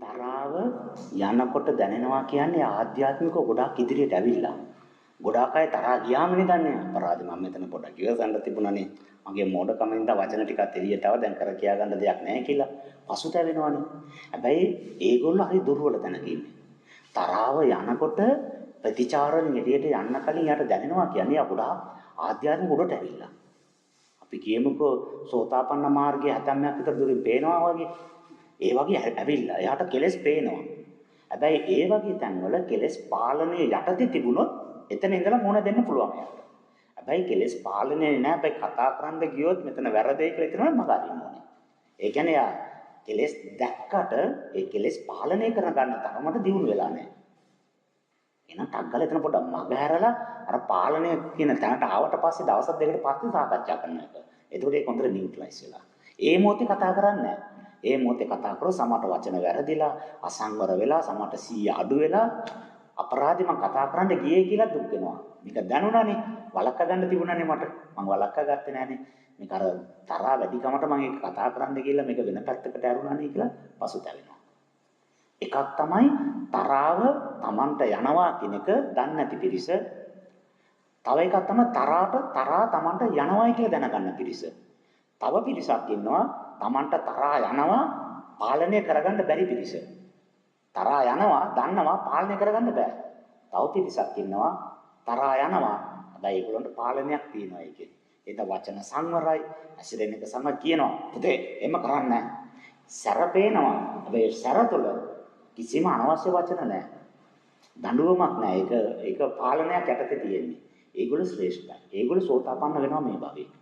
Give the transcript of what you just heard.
තරාව යනකොට දැනෙනවා කියන්නේ ආධ්‍යාත්මිකව ගොඩාක් ඉදිරියට ඇවිල්ලා. ගොඩාක් අය තරහා ගියාමනේ දන්නේ. අපරාධ මම මෙතන පොඩක් ඉවසන්න තිබුණානේ. මගේ මෝඩකමින්ද වචන ටිකක් එළියට ආව, දැන් කර කියා ගන්න දෙයක් නැහැ කියලා පසුතැවෙනවනේ. හැබැයි ඒගොල්ලෝ හරි දුර්වල තැනක ඉන්නේ. තරාව යනකොට ප්‍රතිචාරයෙන් එළියට යන්න කලින් යාට දැනෙනවා කියන්නේ යා ගොඩාක් ආධ්‍යාත්මික උඩට ඇවිල්ලා. අපි කියමුකෝ සෝතාපන්න මාර්ගයේ 70ක් විතර දුරින් පේනවා වගේ. ඒ වගේ ඇවිල්ලා එයාට කෙලෙස් පේනවා. හැබැයි ඒ වගේ තැන්වල කෙලෙස් පාලනය යටතේ තිබුණොත් එතන ඉඳලා මුණ දෙන්න පුළුවන් එයාට. හැබැයි කෙලෙස් පාලනය නෑ. හැබැයි කතා කරන්න ගියොත් මෙතන වැරදෙයි කියලා හිතනවා මග අරින්න ඕනේ. ඒ කියන්නේ එයා කෙලෙස් දැක්කට ඒ කෙලෙස් පාලනය කර ගන්න තරමට දියුණු වෙලා නෑ. එහෙනම් ටක් ගාලා එතන පොඩ්ඩක් මග හැරලා අර පාලනය කියන තැනට ආවට පස්සේ දවස් දෙකකට පස්සේ සාකච්ඡා කරන එක. එතකොට ඒක හොඳට නියුට්‍රලයිස් වෙලා. ඒ මොහොතේ කතා කරන්නේ නෑ. ඒ මොහොතේ කතා කරොත් සමහරට වචන වැරදිලා, අසංවර වෙලා, සමහරට සීය අඩු වෙලා අපරාධي මං කතා කරන්න ගියේ කියලා දුක් වෙනවා. මේක දැනුණානේ, වළක්වා ගන්න තිබුණානේ මට. මං වළක්වා ගත්තේ නෑනේ. මේක අර තරහා වැඩිකමට මං ඒක කතා කරන්න ගිහලා මේක වෙන පැත්තකට ඇරුණානේ කියලා පසුතැවෙනවා. එකක් තමයි තරාව Tamanට යනවා කියන එක දන්නේ නැති පිරිස. තව එකක් තමයි තරහට තරහා Tamanට යනවායි කියලා දැනගන්න පිරිස. තව පිරිසක් ඉන්නවා Tamanට තරහා යනවා පාලනය කරගන්න බැරි පිරිස. තරහා යනවා දන්නවා පාලනය කරගන්න බෑ. තව පිරිසක් ඉන්නවා තරහා යනවා හැබැයි ඒගොල්ලන්ට පාලනයක් තියෙනවා ඒකේ. ඒක වචන සංවරයි, ඇසිරෙන එක සම කියනවා. පුතේ එහෙම කරන්නේ නෑ. සැර පේනවා. හැබැයි සැර තුළ කිසිම අනවශ්‍ය වචන නෑ. දඬුවමක් නෑ. ඒක ඒක පාලනයක් යටතේ තියෙන්නේ. ඒගොල්ලෝ ශ්‍රේෂ්ඨයි. ඒගොල්ලෝ සෝතාපන්න වෙනවා මේ භවයේ.